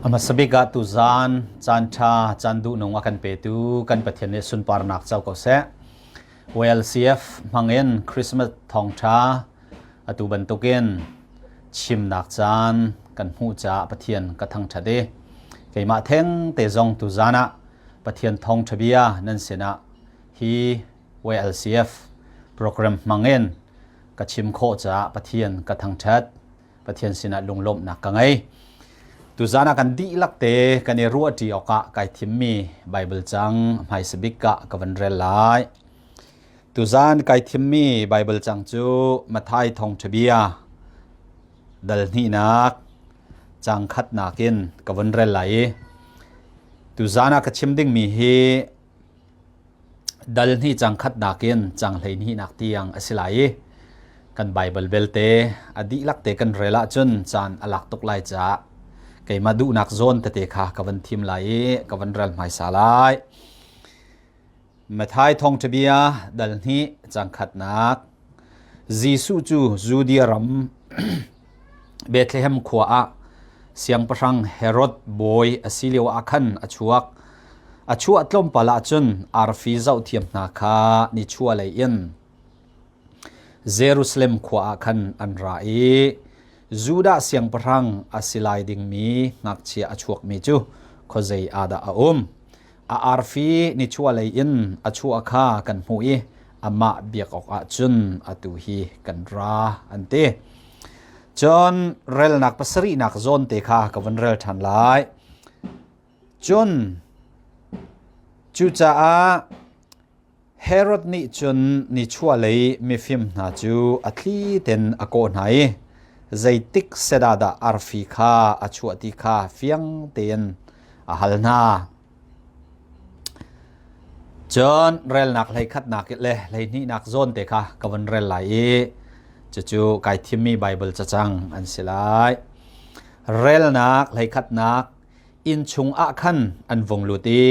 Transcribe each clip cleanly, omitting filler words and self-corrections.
A hmasa bik ah tuzaan caan ṭha caan duhnung a kan petu kan Pathian nih sunparnak co ko seh. WLCF hmangin Christmas thawngṭha atu bantukin chimnak caan kan hmuh caah Pathian ka thangṭhat i keimah theng te zong tuzaan ah Pathian thawngṭha bia nan sinah hi YLCF program hmangin ka chim khawh caah Pathian ka thangṭhat. Pathian sinah lunglawmhnak ka ngei. Tuzaan ah kan dihlak te kan i ruahṭi awkah kai thimmi Baibal cang hmaisa bik ah ka van rel lai. Tuzaan kai thimmi Baibal cang cu Matthai thawngṭha bia dal hnihnak cang khatnak in ka von rel lai i tuzaan ah ka chim dingmi hi Dal hnih cang khatnak in cang 12 nak tiang a si lai i kan Baibal belte a dihlak te kan rel ahcun caan a lak tuk lai caah keimah duhnak zawn tete kha ka van thim lai i ka van rel hmaisa lai. Matthai thawngṭha bia dal hnih cang khatnak Jesuh cu Judea ram Bethlehem khua ah siangpahrang Herod bawi a si lio ah khan a chuak. A chuah tlawmpal ah cun arfi zohthiam hna kha nichuahlei in Jerusalem khua ah khan an ra i Judah siangpahrang a si lai dingmi ngakchia a chuakmi cu khuazei ah dah a um? A arfi nichuahlei in a chuah kha kan hmuh i amah biak awkah cun atu hi kan ra, an ti. Cun relnak pasarihnak zawn te kha ka vun rel ṭhan lai. Cun cucaah Herod nih cun nichuahlei mifim hna cu a thli tein a kawh hna i zeitik sedah dah arfi kha a chuah ti kha fiang tein a hal hna. Cun relnak hleikhatnak le hleihnihnak zawn te kha ka vun rel lai i cucu kai thimmi Baibal cacang an si lai. Relnak hleikhatnak inn chung ah khan an vung lut i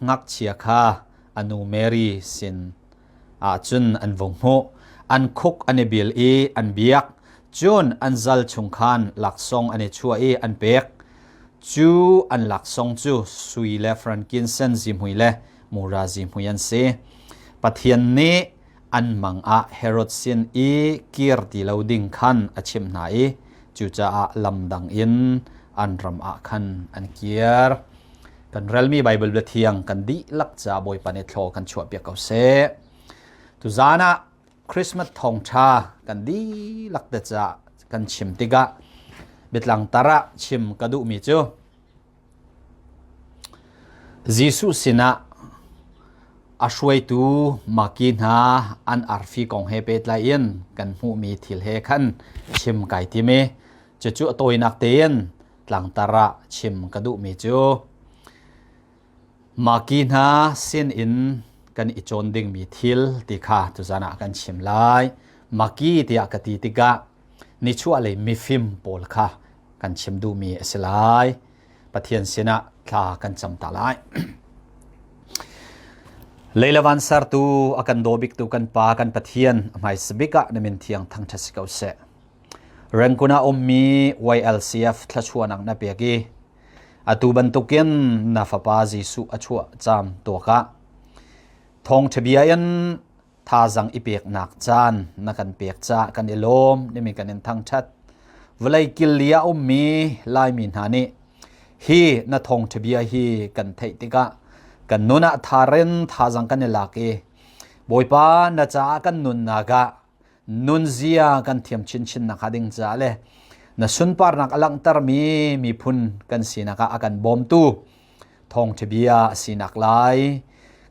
ngakchia kha a nu Mary sin ah cun an vung hmuh. An khuk an i bil i an biak. Cun an zal chung khan laksawng an i chuah i an pek. Cu an laksawng cu sui le frankinsen zihmui le mura zihmui an si. Pathian nih an mang ah Herod sin i kir ti lo ding khan a chimh hna i cucaah lam dang in an ram ah khan an kir. Kan relmi Baibal biathiang kan dihlak ca Bawipa nih thlaw kan chuahpiak ko seh. Tuzaan ah Christmas thawngṭha kan dihlak te ca kan chim tikah biatlang tar ah chim ka duhmi cu Jesuh sinah a hruaitu Maki hna an arfi kong he pehtlai in kan hmuhmi thil he khan chim kai tim i cucu a tawinak tein tlangtar ah chim ka duhmi cu Maki hna sin in kan i cawn dingmi thil ti kha tuzan ah kan chim lai. Maki tiah ka ti tikah nichuahlei mifim pawl kha kan chim duhmi a si lai. Pathian sinah thla kan cam ta lai. Leilavan sertu a kan daw biktu kan Pa kan Pathian a hmaisa bik ah na min thiang thangṭhat si ko seh. Rengkun ah ummi YLCF thlachuahnak na pek i atu bantukin na fapa Jesuh a chuah cam tuak ah thawngṭha bia in thazang i peknak caan na kan pek caah kan i lawm nimi kan in thangṭhat. Vawlei kil li ah ummi Laimi hna nih hi na thawngṭha bia hi kan theih tikah kan nun ah tharen thazang kan i lak i Bawipa na caah kan nunnak ah nunzia kan thiam chinchin nak ding caah le na sunparnak a langhtermi miphun kan sinak ah a kan bawmtu thawngṭha bia a sinak lai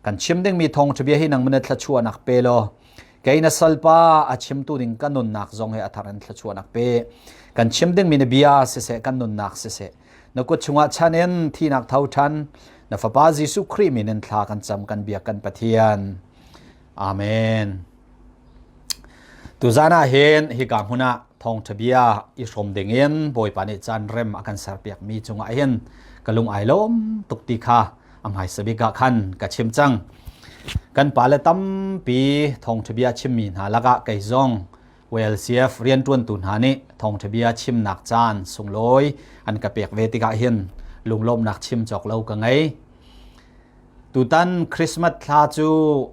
kan chim dingmi thawngṭha bia hi nang mana thlachuahnak pe law kei na salpa a chimtu ding kan nunnak zong he a thar in thlachuahnak pe kan chim dingmi na bia siseh kan nunnak siseh na kut chungah chan in thinak tho ṭhan na fapa Jesuh Khrih min in thla kan cam kan biak kan Pathian amen Tuzaan ah hin hika hmun ah thawngṭha bia i hrawm dingin Bawipa nih caan rem a kan serpiakmi cungah hin ka lung ai lawm tuk ti kha a hmaisa bik ah khan ka chim cang. Kan pale tampi thawngṭha bia chimmi hna lakah kei zong WLCF rianṭuantu hna nih thawngṭha bia chimnak caan sunglawi an ka pek ve tikah hin lunglawmhnak chim cawk lo ka ngei. Tutan Christmas thla cu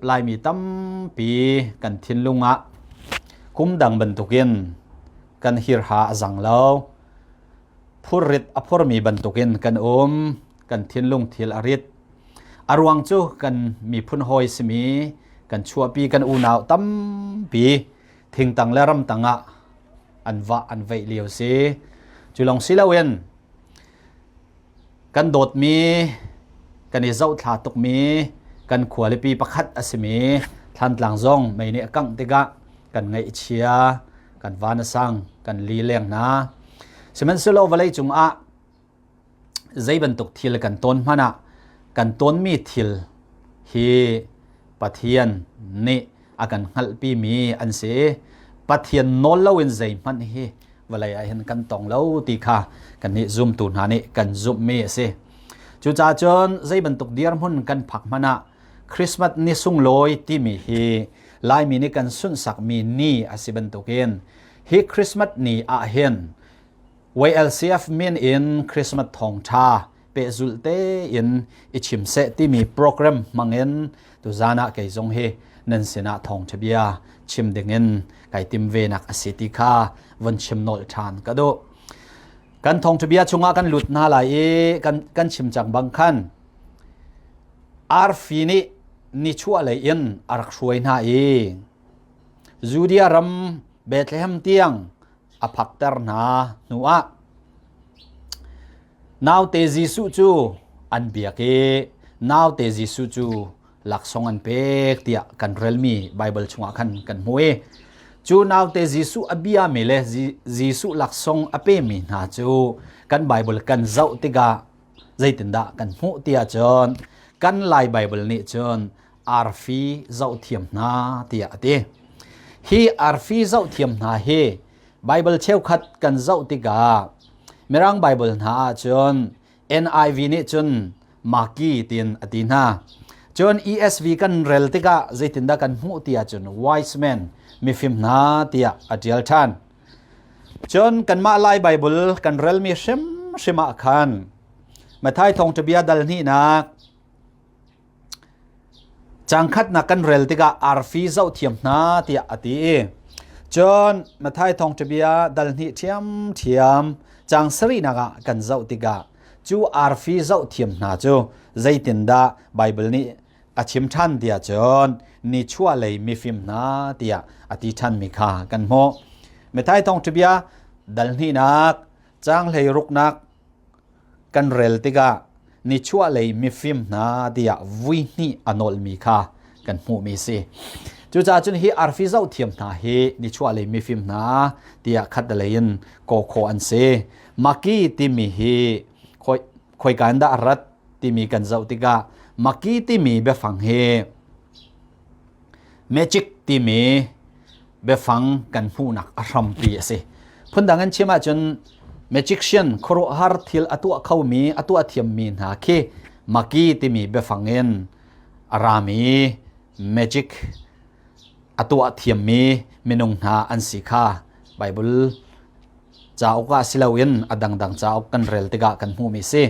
Laimi tampi kan thinlung ah kum dang bantukin kan hirha a zang lo. Phurrit a phurmi bantukin kan um. Kan thinlung thil a rit. A ruang cu kan miphun hawi simi kan chuahpi kan unau tampi thingtang le ramtang ah an vah an veih lio si. Cu lawng si loin kan dawtmi kan i zohthla tukmi kan khualipi pakhat a simi Thlantlang zong mei nih a kangh tikah kan ngaihchia kan van a sang kan li leng hna. Sihmanhsehlaw vawlei cungah zei bantuk thil kan tawn hmanh ah kan tawnmi thil hi Pathian nih a kan hngalhpimi an si. Pathian nawl loin zeihmanh hi vawlei ah hin kan tong lo ti kha kannih zumtu hna nih kan zumhmi a si. Cucaah cun zei bantuk dirhmun kan phak hmanh ah Christmas ni sunglawi timi hi Laimi nih kan sunhsakmi ni a si bantukin hi Christmas ni ah hin YLCF min in Christmas thawngṭha pehzulh tein i chim seh timi program hmangin tuzan ah kei zong hi nan sinah thawngṭha bia chim dingin kai tim ve nak a si ti kha von chim nolh ṭhan ka duh. Kan thawngṭha bia chungah kan lut hna lai i kan, kan chim cang bang khan arfi nih nichuah lei in a rak hruai hna i Judea ram Bethlehem tiang a phakter hna hnuah naute Jesuh cu an biak i naute Jesuh cu laksawng an pek tiah kan relmi Baibal chungah khan kan hmu i cu naute Jesuh a biami le Jesuh laksawng a pemi hna cu kan Baibal kan zoh tikah zeitindah kan hmuh tiah cun kan Lai Baibal nih cun arfi zohthiam hna tiah a ti. Hi arfi zohthiam hna hi Baibal cheukhat kan zoh tikah Mirang Baibal hna ahcun NIV nih cun Maki tiin a ti hna. Cun ESV kan rel tikah zeitindah kan hmuh ti ahcun wise men mifim hna tiah a ṭial ṭhan. Cun kanmah Lai Baibal kan relmi hrimhrim ah khan Matthai thawngṭha bia dal hnihnak Cangkhatnak kan rel tikah arfi zohthiam hna tiah a ti i cun Matthai thawngṭhabia dal hnih ṭhiamṭhiam cang sarihnak ah kan zoh tikah cu arfi zohthiam hna cu zeitindah Baibal nih a chim ṭhan tiah cun nichuahlei mifim hna tiah a ti ṭhanmi kha kan hmuh. Matthai thawngṭhabia dal hnihnak cang hleiruknak kan rel tikah nichuahlei mifim hna tiah vui hnih a nawlmi kha kan hmuhmi si. Cucaah cun hi arfi zohthiam hna hi nichuahlei mifim hna tiah khatlei in kawkhaw an si. Maki timi hi khoika in dah a rat timi kan zoh tikah maki timi biafang hi Magic timi biafang kan hmuhnak a hrampi a si. Phundang in chim ahcun magician khuaruahhar thil a tuah khomi a tuah thiammi hna khi maki timi biafang in a rami magic a tuah thiammi minung hna an si kha Bible cauk ah si loin a dangdang cauk kan rel tikah kan hmuhmi si.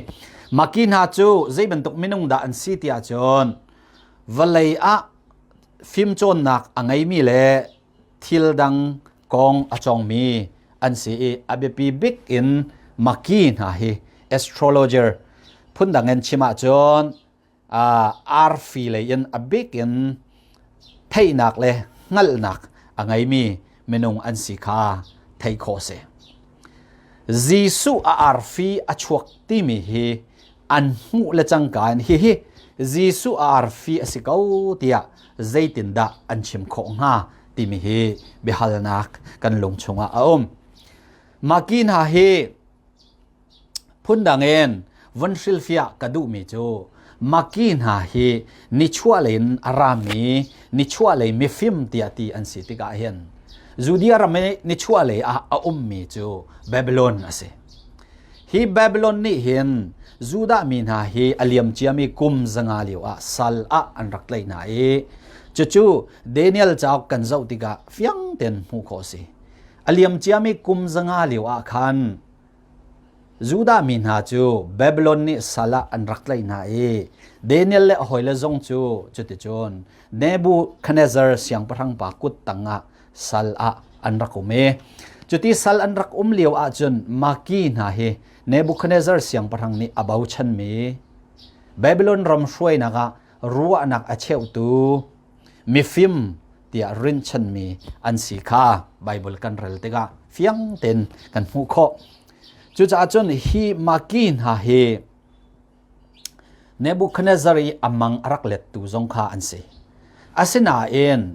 Maki hna cu zei bantuk minung dah an si ti ahcun Vawlei ah fimcawnnak a ngeimi le thil dang kong a cawngmi an si i a biapi bik in maki hna hi astrologer phundang in chim ahcun arfi lei in a bik in theihnak le hngalhnak a ngeimi minung an si kha theih khawh si. Jesuh a arfi a chuak timi hi an hmuh le cangka in hihi Jesuh a arfi a si ko tiah zeitindah an chim khawh hnga timi hi biahalnak kan lung chungah a um. Maki hna hi Phundang in von hrilhfiah ka duhmi cu Maki hna hi nichuahlei in a rami nichuahlei mifim tiah ti an si tikah hin Judea ram i nichuahlei ah a ummi cu Babylon a si. Hi Babylon nih hin Judah mi hna hi a liam ciami kum 500 lio ah sal ah an rak tlaih hna i cucu Daniel cauk kan zoh tikah fiang tein hmuh khawh a si. A liam ciami kum 500 lio ah khan. Judah mi hna cu Babylon nih sal ah an rak tlaih hna i Daniel le a hawile zong cu cuticun Nebuchadnezzar siangpahrang pa kut tangah sal ah an rak um i cuti sal an rak um lio ahcun Maki hna hi Nebuchadnezzar siangpahrang nih a bochanmi Babylon ram hruainak ah ruahnak a cheuhtu mifim tiah rinchanmi an si kha Bible kan rel tikah fiang tein kan hmuh khawh. Cucaah cun hi Maki hna hi Nebuchadnezzar i a mang a rak lettu zong kha an si. Asinain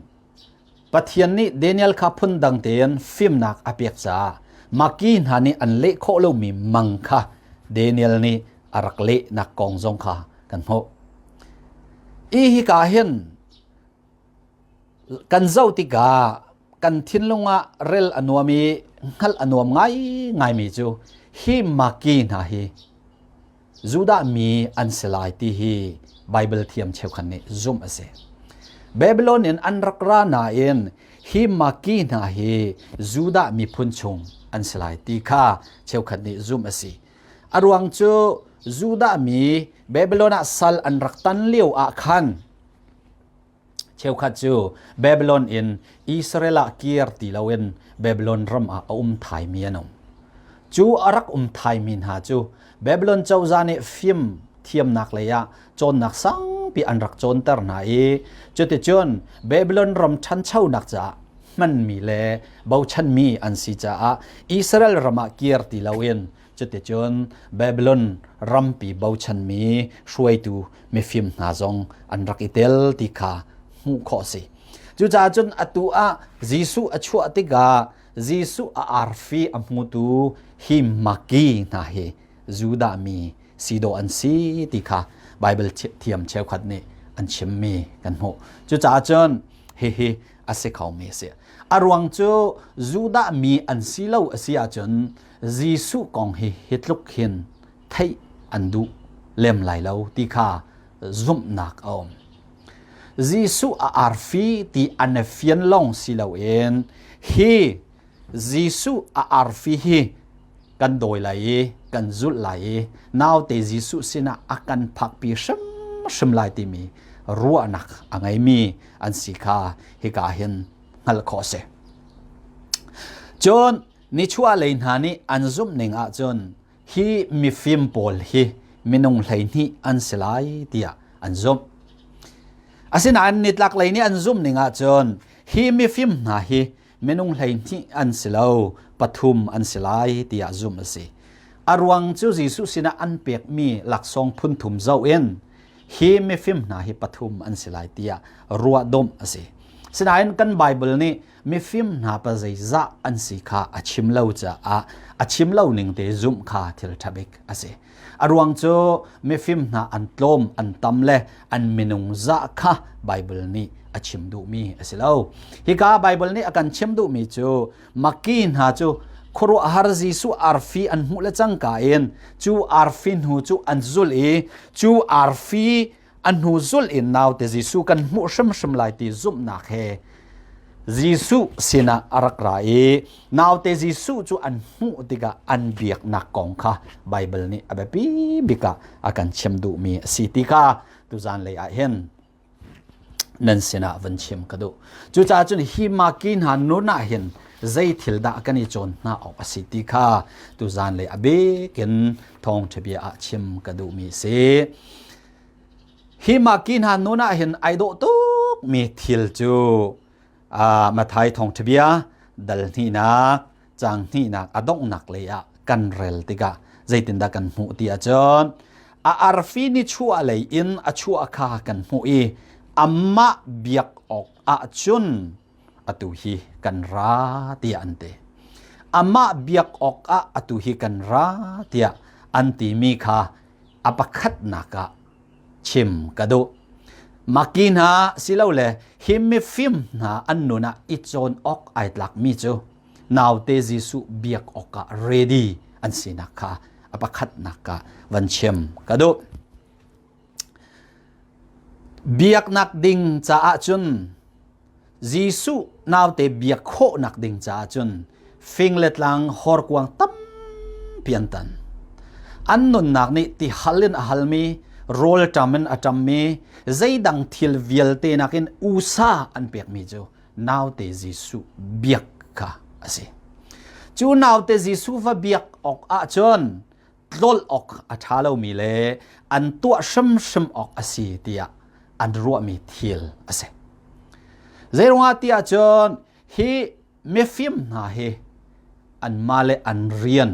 Pathian nih Daniel kha phundang tein fimnak a pek caah Maki hna nih an leh khawh lomi mang kha Daniel nih a rak lehnak kong zong kha kan hmuh. I hika hin kan zoh tikah kan thinlung ah rel a nuam i hngalh a nuam ngaingaimi cu hi Maki hna hi Judah mi an si lai ti hi Baibal thiam cheukhat nih zumh a si. Babylon in an rak ra nain hi Maki hna hi Judah miphun chung an si lai ti kha cheukhat nih zumh a si. A ruang cu Judah mi Babylon ah sal an rak tan lio ah khan cheukhat cu Babylon in Israel ah kir ti loin Babylon ram ah a um thaimi an um. Cu a rak um thaimi hna cu Babylon cozah nih fim thiamnak lei ah cawnnak sangpi an rak cawnter hna i cuticun Babylon ram ṭhanchonak caah hmanmi le bochanmi an si caah Israel ram ah kir ti loin cuticun Babylon rampi bochanmi hruaitu mifim hna zong an rak i tel ti kha hmuh khawh a si. Cucaah cun atu ah Jesuh a chuah tikah Jesuh a arfi a hmutu hi Magi hna hi Judah mi si dawh an si ti kha Baibal thiam cheukhat nih an chimmi kan hmuh. Cucaah cun hihi a si khomi a si. A ruang cu Judah mi an si lo a si ahcun Jesuh kong hi hi tluk hin theih an duh lem lai lo ti kha zumhnak a um. Jesuh a arfi ti an i fian lawng si loin hi Jesuh a arfi hi kan dawi lai i kan zulh lai i naute Jesuh sinah a kan phakpi hrimhrim lai timi ruahnak a ngeimi an si kha hika hin hngalh khawh a si. Cun nichuah lei hna nih an zumh ning ahcun hi mifim pawl hi minung 12 an si lai tiah an zumh. Asinain nitlak lei nih an zumh ning ahcun hi mifim hna hi minung 12 an si lo, pathum an si lai tiah zumh a si. A ruang cu Jesuh sinah an pekmi laksawng phun thum zoh in hi mifim hna hi pathum an si lai tiah ruahdomh a si. Sinain kan Bible nih mifim hna pa zeizah an si kha a chim lo caah a chim lo ning te zumh kha thil ṭha bik a si. A ruang cu mifim hna an tlawm an tam le an minung zah kha Bible nih a chim duhmi a si lo. Hika Bible nih a kan chim duhmi cu Maki hna cu khuaruahhar Jesuh arfi an hmuh le cangka in cu arfi hnu cu an zulh i cu arfi an hnu zulh in naute Jesuh kan hmuh hrimhrim lai ti zumhnak he Jesuh sinah a rak ra i naute Jesuh cu an hmuh tikah an biaknak kong kha Baibal nih a biapi bik ah a kan chim duhmi a si ti kha tuzan lei ah hin nan sinah van chim ka duh. Cucaah cun hi maki hna nun ah hin zei thil dah kan i cawn hna awk a si ti kha tuzan lei a bik in thawngṭha bia ah chim ka duhmi a si. Hi maki hna nun ah hin ai dawh tukmi thil cu Matthai thawngṭha bia dal hnihnak caang hnihnak a donghnak lei ah kan rel tikah zeitindah kan hmuh ti ahcun a arfi ni chuah lei in a chuah kha kan hmuh i amah biak awk ahcun atu hi kan ra tiah an ti. Amah biak awk ah atu hi kan ra tiah an timi kha a pakhatnak ah chim ka duh. Maki hna silole hi mifim hna an nun ah i cawn awk ai tlakmi cu naute Jesuh biak awkah ready an sinak kha a pakhatnak ah van chim ka duh. Biaknak ding caah cun Jesuh naute biak khawhnak ding caah cun fing le tlang horkuang tampi an tan. An nunnak nih ti hal in a halmi, rawlṭam in a ṭammi, zeidang thil vialte nakin usa an pekmi cu naute Jesuh biak kha a si. Cu naute Jesuh va biak awk ahcun tlolh awk a ṭha lomi le an tuah hrimhrim awk a si tiah an ruahmi thil a si. Zeiruangah ti ahcun hi mifim hna hi anmah le an rian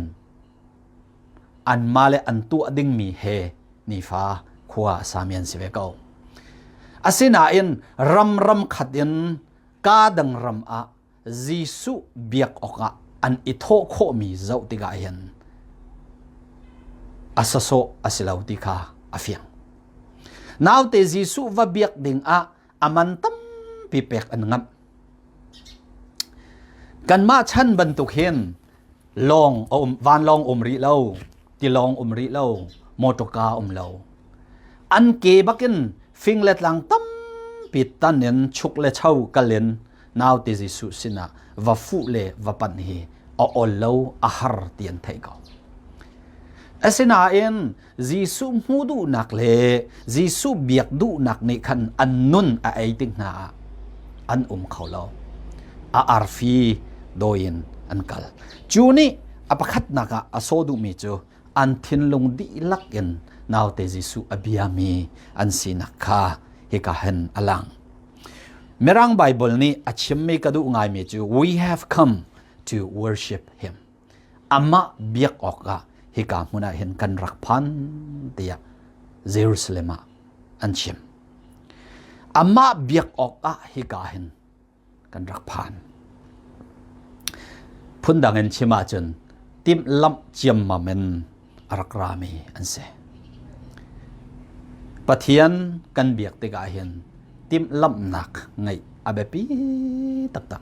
anmah le an tuah dingmi he nifa khua a sami an si ve ko. Asinain ram ram khat in kaa dang ram ah Jesuh biak awkah an i thawh khawhmi zoh tikah hin a sasawh a si lo ti kha a fiang. Naute Jesuh va biak ding ah a man tampi pek an ngamh. Kanmah chan bantuk hin lawng a um, vanlawng um rih lo, tilawng um rih lo, motorka um lo. An ke bakin fing le tlang tampi tan in chuk le cho kal in naute Jesuh sinah va fuh le va panh hi a ol lo, a har ti an theih ko. Asinain Jesuh hmuh duhnak le Jesuh biak duhnak nih khan an nun a ei tik hna ah an um kho lo. A arfi dawi in an kal. Cu nih a pakhatnak ah a sawh duhmi cu an thinlung dihlak in naute Jesuh a biami an sinak kha hika hin a lang. Mirang Bible nih a chimmi ka duh ngaimi cu we have come to worship him. Amah biak awkah hika hmun ah hin kan rak phan tiah Jerusalem ah an chim. Amah biak awkah hika hin kan rak phan. Phundang in chim ahcun timhlamh ciammam in a rak rami an si. Pathian kan biak tikah hin timhlamhnak ngeih a biapi taktak.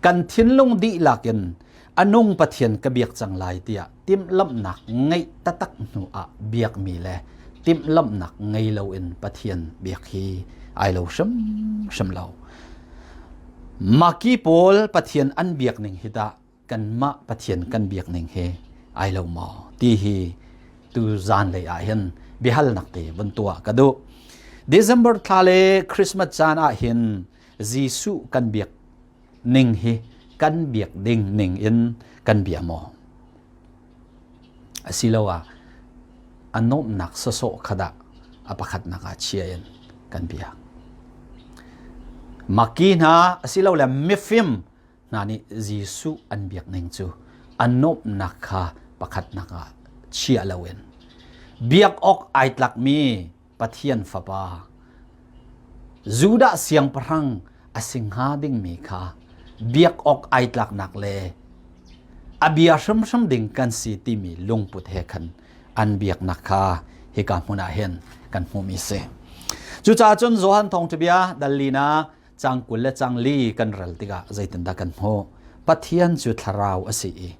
Kan thinlung dihlak in a nung Pathian ka biak cang lai tiah timhlamhnak ngeih taktak hnu ah biakmi le timhlamhnak ngei loin Pathian biak hi ai lo hrimhrim lo. Maki pawl Pathian an biak ning hi tah kanmah Pathian kan biak ning he ai lo maw ti hi tu zan lei ah hin biahalnak te vun tuah ka duh. December thla le Christmas caan ah hin Jesuh kan biak ning hi kan biak ding ning in kan bia maw? Asiloah a nuamhnak sawsawh kha dah a pakhatnak ah chia in kan biak. Maki hna asilole mifim hna nih Jesuh an biak ning cu a nuamhnak kha pakhatnak ah chia loin biak awk ai tlakmi Pathian Fapa Judah siangpahrang a si hnga dingmi kha biak awk ai tlaknak le a bia hrimhrim ding kan si timi lungput he khan an biaknak kha hika hmun ah hin kan hmuhmi si. Cucaah cun Johan thawngṭha dallina cang 20 le cang li kan rel tikah zeitindah kan hmuh? Pathian cu thlarau a si i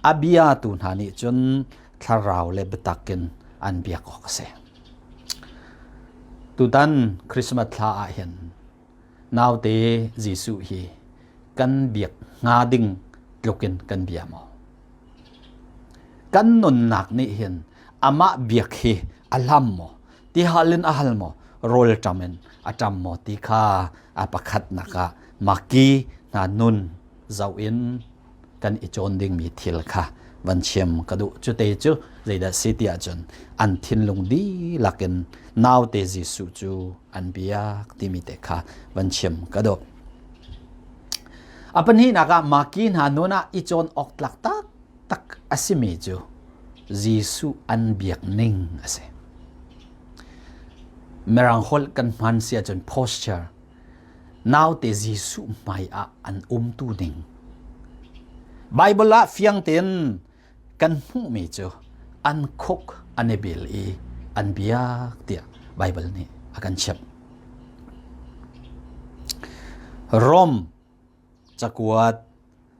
a biatu hna nih cun thlarau le biatak in an biak awk a si. Tutan Christmas thla ah hin naute Jesuh hi kan biak hnga ding tlukin kan bia maw? Kan nunnak nih hin amah biak hi a hlam maw? Tihal in a hal maw? Rawlṭam in a ṭam maw ti kha a pakhatnak ah maki hna nun zoh in kan i cawn dingmi thil kha van chim ka duh. Cute cu zeidah si ti ahcun an thinlung dihlak in naute Jesuh cu an biak timi te kha van chim ka duh. A pahnihnak ah maki hna nun ah i cawn awk tlak taktak a simi cu Jesuh an biak ning a si. Mirang holh kan hman si ahcun posture naute Jesuh hmai ah an umtu ning. Bible ah fiang tein kan hmuhmi cu an khuk an i bil i an biak tiah Bible nih a kan chimh. Rom cakuat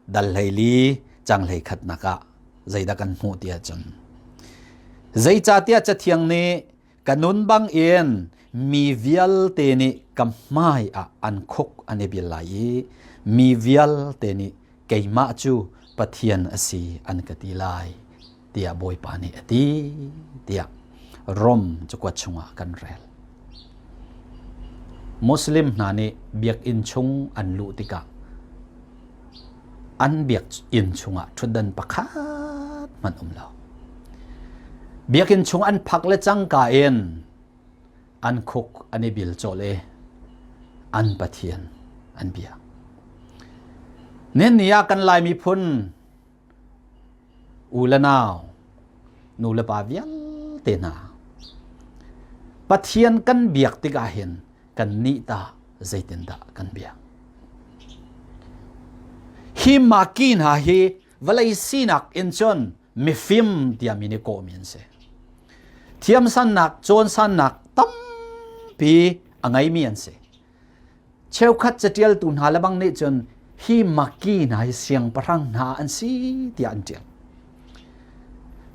dal 14 cang 11 nak ah zeidah kan hmuh ti ahcun zeicahtiah Cathiang nih ka nun bang in mi vialte nih ka hmai ah an khuk an i bil lai i mi vialte nih keimah cu Pathian a si an ka ti lai. tiah Bawipa nih a ti tiah Rom cakuat chungah kan rel. Muslim hna nih biakinn chung an luh tikah an biakinn chungah ṭhutdan pakhat hmanh um lo. Biakinn chung an phak le cangka in an khuk an i bil cawlh i an Pathian an biak. Nihin ni ah kan Lai miphun u le nau, nu le pa vialte hna Pathian kan biak tikah hin kan nih tah zeitindah kan biak? Hi maki hna hi vawlei sinak in cun mifim tiah mi nih kawhmi an si. Thiamsannak, cawnsannak tampi a ngeimi an si. Cheukhat catialtu hna le bang nih cun hi maki hna hi siangpahrang hna an si tiah an ṭial.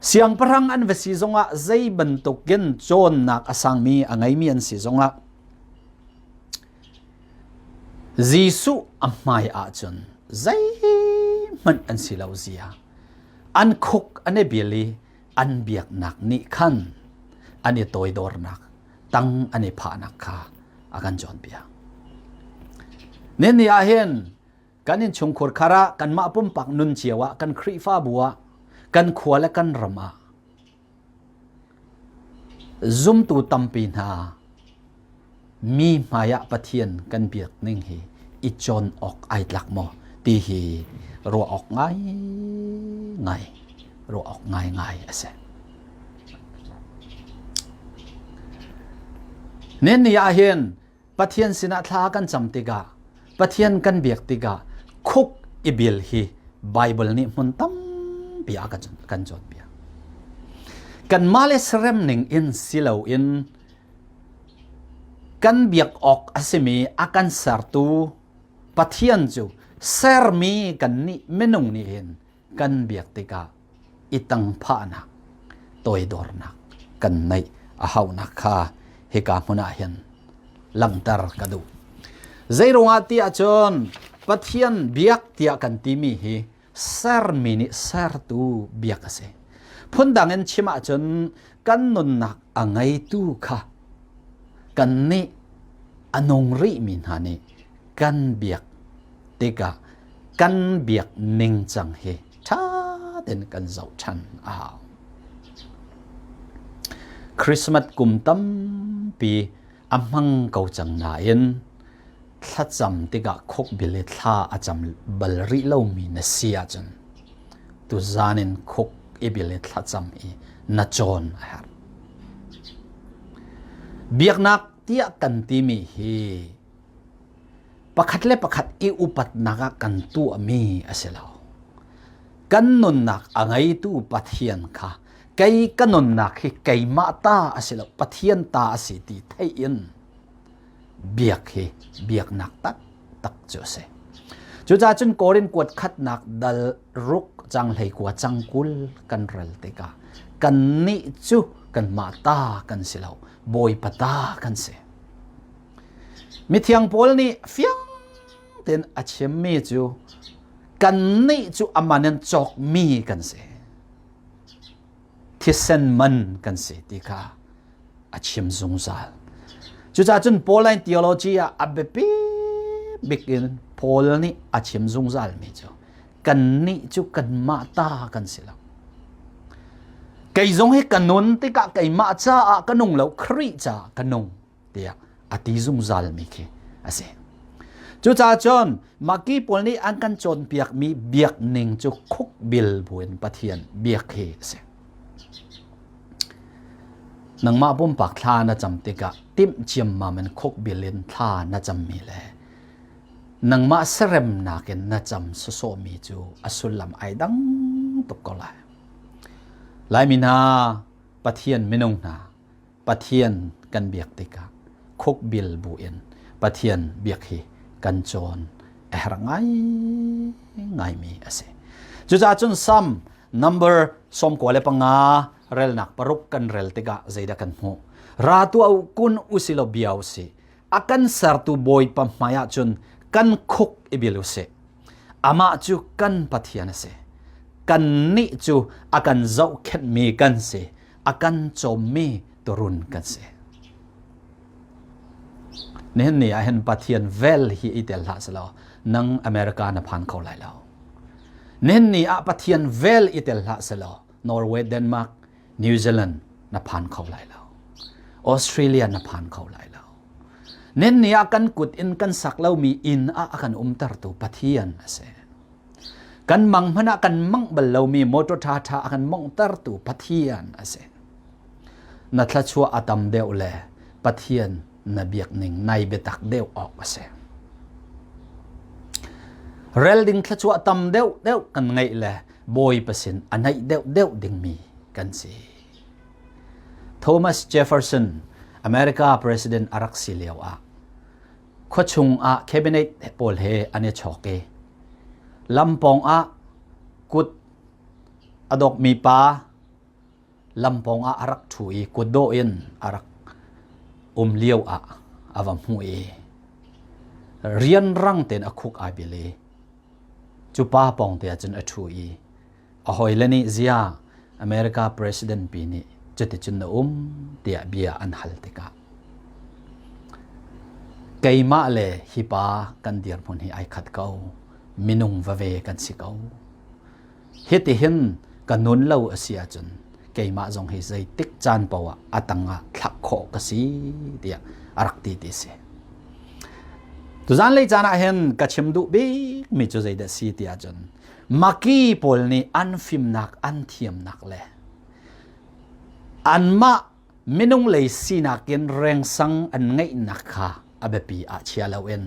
Siangpahrang an va si zongah zei bantukin cawnnak a sangmi a ngeimi an si zongah Jesuh a hmai ahcun zeihmanh an si lo zia an khuk an i bil i an biaknak nih khan an i toidornak tang an i phahnak kha a kan cawnpiak. Nihin ni ah hin kan innchungkhur khar ah kanmah pumpak nun cio ah kan Khrihfabu ah kan khua le kan ram ah zumtu tampi hna mi hmaiah Pathian kan biak ning hi i cawn awk ai tlak maw ti hi ruah awk ngai ngai ruah awk ngai ngai a si. Nihin ni ah hin Pathian sinah thla kan cam tikah Pathian kan biak tikah khuk i bil hi Bible nih hmun tampi a kan cawnpiak. Kanmah le serem ning in si loin kan biak awk a simi a kan sertu Pathian cu sermi kannih minung nih hin kan biak tikah i tangphahnak toidornak kan neih a haunak kha hika hmun ah hin langhter ka duh. Zeiruangah ti ahcun Pathian biak tiah kan timi hi sermi nih sertu biak a si. Phundang in chim ahcun kan nunnak a ngeitu kha kannih a nung rihmi hna nih kan biak tikah kan biak ningcang hi ṭha tein kan zoh ṭhan a hau. Christmas kum tampi a hmang ko cang nain thlacam tikah khukbil i thla a cam bal rih lomi na si ahcun tuzan in khuk i bil i thlacam i na cawn a herh. Biaknak tiah kan timi hi pakhat le pakhat i upatnak ah kan tuahmi a si lo. Kan nunnak a ngeitu Pathian kha kei ka nunnak hi keimah ta a si lo, Pathian ta a si ti theih in biak hi biaknak taktak cu a si. Cucaah cun Korin kuat khatnak dal ruk cang hlei kua cang 20 kan rel tikah kannih cu kanmah ta kan si lo, Bawipa ta kan si. Mithiang Paul nih fiang tein a chimmi cu kannih cu a man in cawkmi kan si. Thisen man kan si ti kha a chim zungzal. Cucaah cun Pauline theology ah a biapi bik in Paul nih a chim zungzalmi cu kannih cu kanmah ta kan si lo. Kei zong hi ka nun tikah keimah caah ka nung lo, Khrih caah ka nung. tiah a ti zungzalmi khi a si. Cucaah cun maki pawl nih an kan cawnpiakmi biakning cu khukbil buin Pathian biak hi a si. Nangmah pumpak thla na cam tikah timh ciammam in khukbil in thla na cammi le nangmah seremnak in na cam sawsawhmi cu a sullam ai dang tuk ko lai. Laimi hna, Pathian minung hna, Pathian kan biak tikah khukbil bu in Pathian biak hi kan cawn a herh ngai ngaimi a si. Cucaah cun Sam number 95 relnak 6 kan rel tikah zeidah kan hmuh? Ra tuah u kun usilaw bia usih. A kan sertu Bawipa hmai ah cun kan khuk i bil usih. Amah cu kan Pathian a si. Kannih cu a kan zohkhenhmi kan si, a kan cawmmi turun kan si. Nihin ni ah hin Pathian vel hi i tel hlah selaw nang America na phan kho lai lo. Nihin ni ah Pathian vel i tel hlah selaw Norway, Denmark, New Zealand na phan kho lai lo. Australia na phan kho lai lo. Nihin ni ah kan kut in kan sak lomi inn ah a kan umtertu Pathian a si. Kan mang hmanh ah kan mangh bal lomi motor ṭhaṭha a kan monghtertu Pathian a si. Na thluachuah a tam deuh le Pathian na biak ning nai biatak deuh awk a si. Rel ding thluachuah tam deuh deuh kan ngeih le Bawipa sin a naih deuh deuh dingmi kan si. Thomas Jefferson, America President a rak si lio ah khuachung ah cabinet pawl he an i chawk i lampawng ah kut a dawkmi pa lampawng ah a rak ṭhu i kutdawh in a rak um lio ah a va hmuh i rianrang tein a khuk ai bil i cu pa pawng te ah cun a ṭhu i a hawile nih zia America president pi nih cuticun na um tiah bia an hal tikah keimah le hi pa kan dirhmun hi ai khat ko minung va ve kan si ko hitihin ka nun lo a si ahcun keimah zong hi zeitik caan paoh ah a tang ah thlak khawh ka si tiah a rak ti ti si tuzan lei caan ah hin ka chim duh bik mi cu zeidah si ti ahcun Maki pawl nih an fimnak an thiamnak le anmah minung lei sinak in rengsang an ngeihnak kha a biapi ah chia loin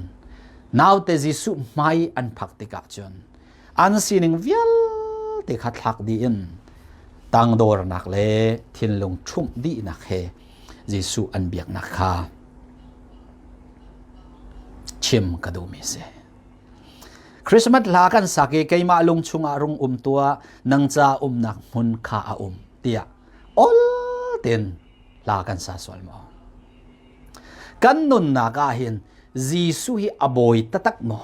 naute Jesuh hmai an phak tikah cun an sining vialte kha thlak dih in tangdornak le thinlung ṭhumh dihnak he Jesuh an biaknak kha chim ka duhmi si. Christmas hla kan sak i keimah lung chungah rung um tuah nang ca umnak hmun kha a um tiah ol tein hla kan sa sual maw? Kan nunnak ah hin Jesuh hi a bawi taktak maw?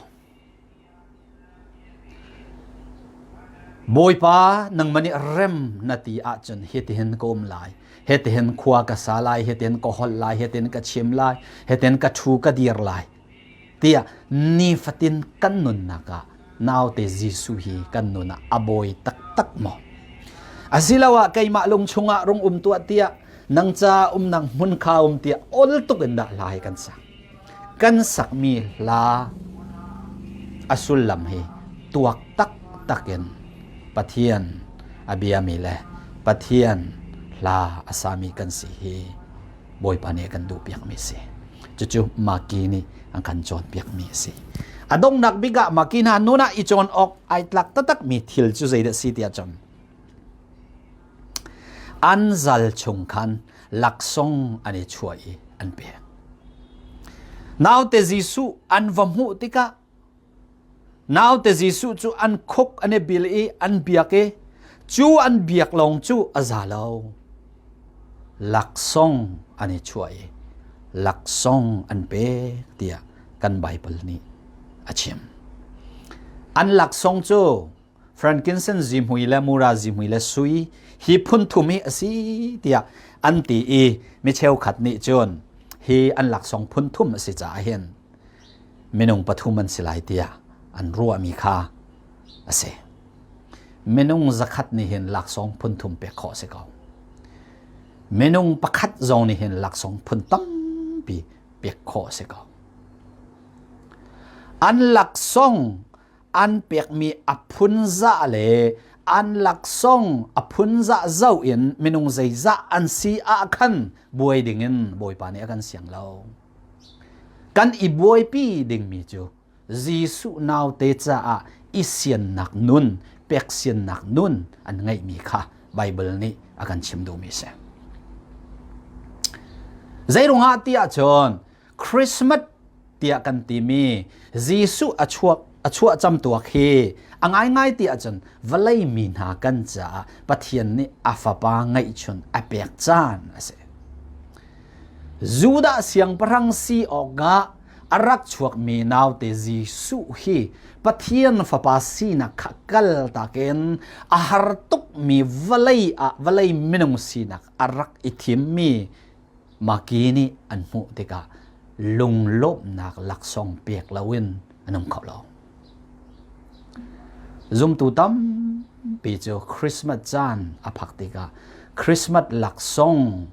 Bawipa nangmah nih rem na ti ahcun hitihin ka um lai hitihin khua ka sa lai hitihin ka holh lai hitihin ka chim lai hitihin ka ṭhu ka dir lai tiah nifatin kan nunnak ah naute Jesuh hi kan nun ah a bawi taktak maw? Asiloah keimah lung chungah rung um tuah tiah nang ca umnak hmun kha um tiah ol tuk in dah hla hi kan sak. Kan sakmi hla a sullam hi tuak taktak in Pathian a biami le Pathian hla a sami kan si hi Bawipa nih a kan duhpiakmi a si. Cucu Maki nih an kan cawnpiakmi a si. A donghnak bik ah Maki hna nun ah i cawn awk ai tlak taktakmi thil cu zeidah si tiah cun an zal chung khan laksawng an i chuah i an pek. Naute Jesuh an va hmuh tikah Naute Jesuh cu an khuk an i bil i an biak i cu an biak lawng cu a za lo. Laksawng an i chuah i laksawng an pek tiah kan Baibal nih a chim. An laksawng cu frankincense zihmui le mura zihmui le sui hi phun thum hi a si tiah an ti i mi cheukhat nih cun hi an laksawng phun thum a si caah hin minung pathum an si lai tiah an ruahmi kha a si. Minung zakhat nih hin laksawng phun thum pek khawh a si ko. Minung pakhat zong nih hin laksawng phun tampi pek khawh a si ko. An laksawng an pekmi a phunzah le an laksawng a phunzah zoh in minung zeizah an si ah khan buai dingin Bawipa nih a kan siang lo. Kan i buaipi dingmi cu Jesuh naute caah i siannak nun, peksiannak nun an ngeihmi kha Baibal nih a kan chim duhmi a si. Zeiruangah ti ahcun Christmas tiah kan timi Jesuh a chuak a chuah camtuak hi a ngaingai ti ahcun vawlei mi hna kan caah Pathian nih a fapa ngeihchun a pek caan a si. Judah siangpahrang si awkah A rak chuakmi naute Jesuh hi Pathian Fapa sinak kha kal takin a har tukmi vawlei ah vawlei minung sinak a rak i thimmi Maki nih an hmuh tikah lunglawmhnak laksawng pek loin an um kho lo. Zumtu tampi cu Christmas caan a phak tikah Christmas laksawng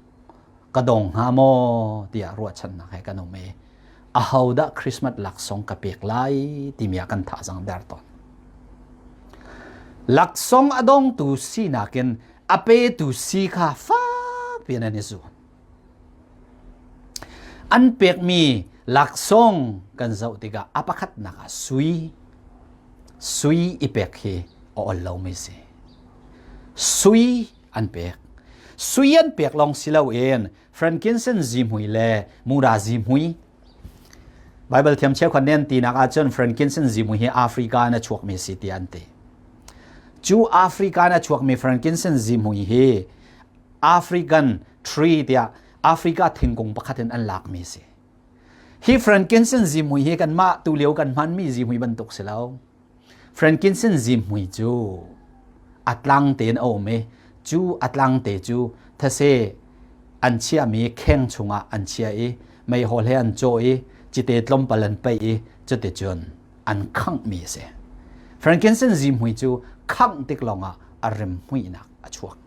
ka dong hnga maw tiah ruahchannak he kan um i ahodah Christmas laksawng ka pek lai timi ah kan thazang der tawn. Laksawng a dongtu sinak in a petu si kha fakpi in an i zuam. An pekmi laksawng kan zoh tikah a pakhatnak ah sui, sui i pek hi a ol lomi si. Sui an pek. Sui an pek lawng si loin frankincense zihmui le mura zihmui Bible thiam cheukhat nih an tinak ahcun frankincense zihmui hi Africa in a chuakmi si ti an ti. Cu Africa in a chuakmi frankincense zihmui hi African tree tiah Africa thingkung pakhat in an lakmi si. Hi frankincense zihmui hi kanmah tulio kan hmanmi zihmui bantuk si lo. Frankincense zihmui cu a tlang tein a um i cu a tlang te cu thase an chiahmi kheng chungah an chia i meihol he an cawh i cite tlawmpal an paih i cuticun an khanghmi a si. Frankincense zihmui cu khangh tik lawngah a rimhmuinak a chuak.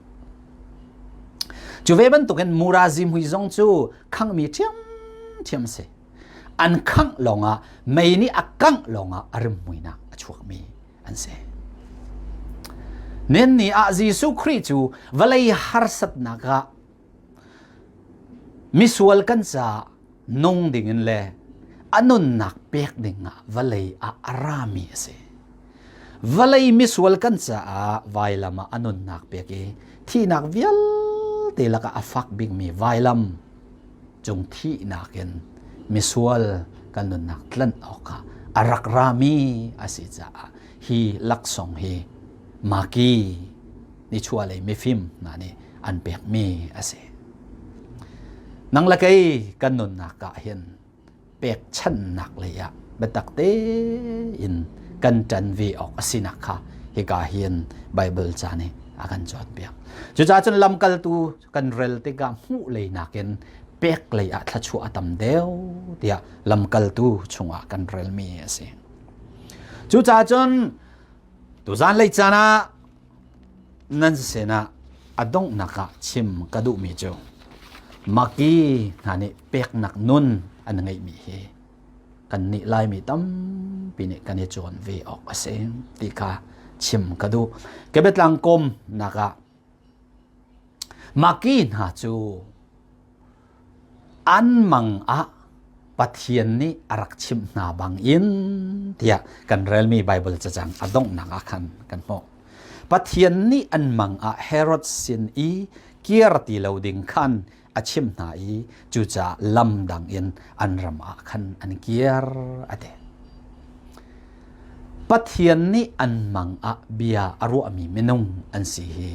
Cu ve bantukin mura zihmui zong cu khanghmi ṭhiamṭhiam a si. An khangh lawngah mei nih a kangh lawngah a rimhmuinak a chuakmi an si. Nen ni ah Jesuh Khrih cu vawlei harsatnak ah misual kan caah nung dingin le a nunnak pek dingah vawlei ah a rami a si. Vawlei misual kan caah vailam ah a nunnak pek i thihnak vialte lakah a fak bikmi vailam cung thihnak in misual kan nunnak tlanh awkah a rak rami a si caah hi laksawng hi maki nichuahlei mifim hna nih an pekmi a si. Nang le kei kan nunnak ah hin pekchanhnak lei ah biatak tein kan ṭan ve awk a sinak kha hika hin Baibal ca nih a kan cawnpiak. Cucaah cun lamkaltu kan rel tikah hmuh lei nakin pek lei ah thluachuah a tam deuh tiah lamkaltu chungah kan relmi a si. Cucaah cun tuzan lei caan ah nan sinah a donghnak ah chim ka duhmi cu Maki hna nih peknak nun an ngeihmi hi kannih Laimi tampi nih kan i cawn ve awk a si ti kha chim ka duh. Ka biatlang kawmnak ah Maki hna cu An mang ah Pathian nih a rak chimh hna bangin tiah kan relmi Baibal cacang a donghnak ah khan kan hmuh. Pathian nih an mang ah Herod sin i kir ti lo ding khan a chimh hna i cucaah lam dang in an ram ah khan an kir a ti. Pathian nih an mang ah bia a ruahmi minung an si hi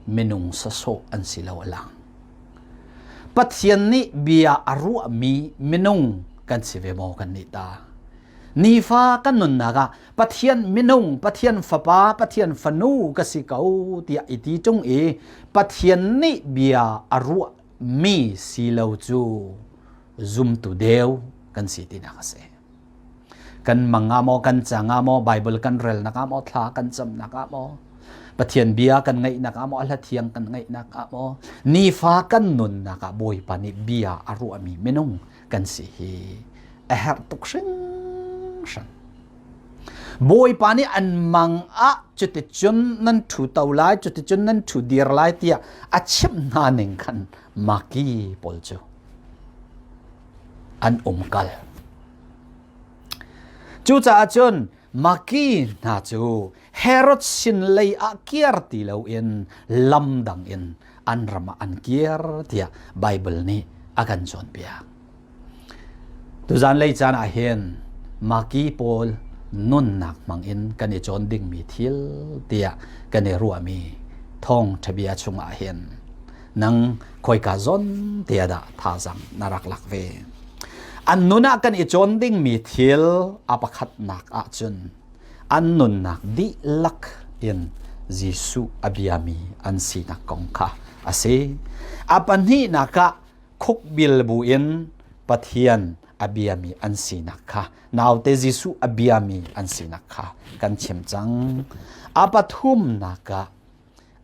minung sawsawh an si lo a lang. Pathian nih bia a ruahmi minung kan si ve maw kan nih ta? Nifa kan nunnak ah Pathian minung, Pathian fapa, Pathian fanu ka si ko tiah i ti ṭung i Pathian nih bia a ruahmi si lo cu zumtu deu kan si tinak a si. Kan mang ah maw, kan cang ah maw, Bible kan relnak ah maw, thla kan camnak ah maw, Pathian bia kan ngaihnak ah maw, a hla thiang kan ngaihnak ah maw, nifa kan nunnak ah Bawipa nih bia a ruahmi minung kan si hi a herh tuk hringhran. Bawipa nih an mang ah cuticun nan ṭhu to lai, cuticun nan ṭhu dir lai tiah a chimh hna ning khan maki pawl cu an umkal. Cucaah cun Maki hna cu Herod sin lei ah kir ti loin lam dang in an ram ah an kir tiah Baibal nih a kan cawnpiak. Tuzan lei caan ah hin Maki pawl nunnak hmang in kan i cawn dingmi thil tiah kan i ruahmi thawngṭha bia chungah hin nang khoika zawn te ah dah thazang na rak lak ve. An nun ah kan i cawn dingmi thil a pakhatnak ahcun an nunnak dihlak in Jesuh a biami an sinak kong kha a si. A pahnihnak ah khukbil buin Pathian a biami an sinak kha naute Jesuh a biami an sinak kha kan chim cang. A pathumnak ah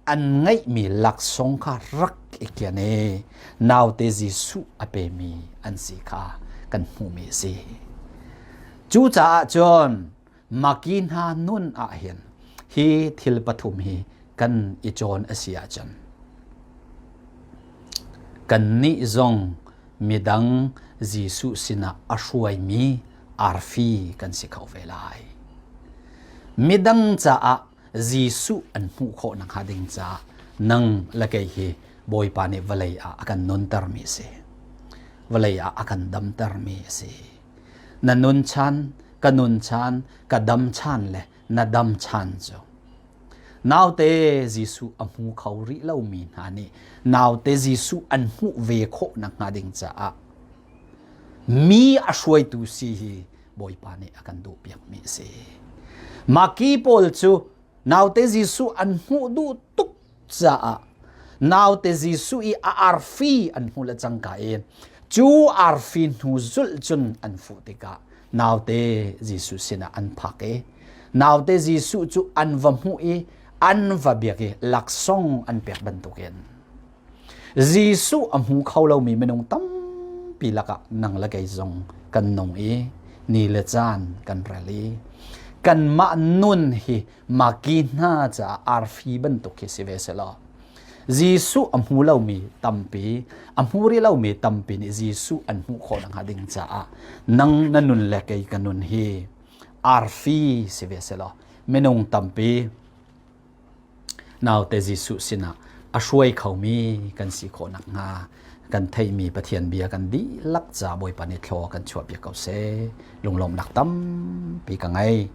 an ngeihmi laksawng kha rak i kian i naute Jesuh a pemi an si kha kan hmuhmi a si. Cucaah cun Maki hna nun ah hin hi thil pathum hi kan i cawn a si ahcun kannih zong midang Jesuh sinah a hruaimi arfi kan si kho ve lai. Midang caah Jesuh an hmuh khawh nakhnga ding caah nang le kei hi Bawipa nih vawlei ah a kan nuntermi a si. Vawlei ah a kan damtermi a si. Na nun chan, ka nun chan, ka dam chan le na dam chan cu naute Jesuh a hmu kho rih lomi hna nih naute Jesuh an hmuh ve khawh nakhnga ding caah mi a hruaitu si hi Bawipa nih a kan duhpiakmi a si. Maki pawl cu naute Jesuh an hmuh duh tuk caah naute Jesuh i a arfi an hmuh le cangka in cu arfi hnu zulh cun an fuh tikah naute Jesuh sinah an phak i naute Jesuh cu an va hmuh i an va biak i laksawng an pek bantukin Jesuh a hmu kho lomi minung tampi lakah nang le kei zong kan nung i ni le caan kan rel i kanmah nun hi maki hna caah arfi bantuk khi si ve selaw Jesuh a hmu lomi tampi a hmu rih lomi tampi nih Jesuh an hmuh khawh nakhnga ding caah nang na nun le kei ka nun hi arfi si ve selaw minung tampi Naute Jesuh sinah a hruai khomi kan si khawh nakhnga kan theihmi Pathian bia kan dihlak ca Bawipa nih thlaw kan chuahpiak ko seh. Lunglawmhnak tampi ka ngei.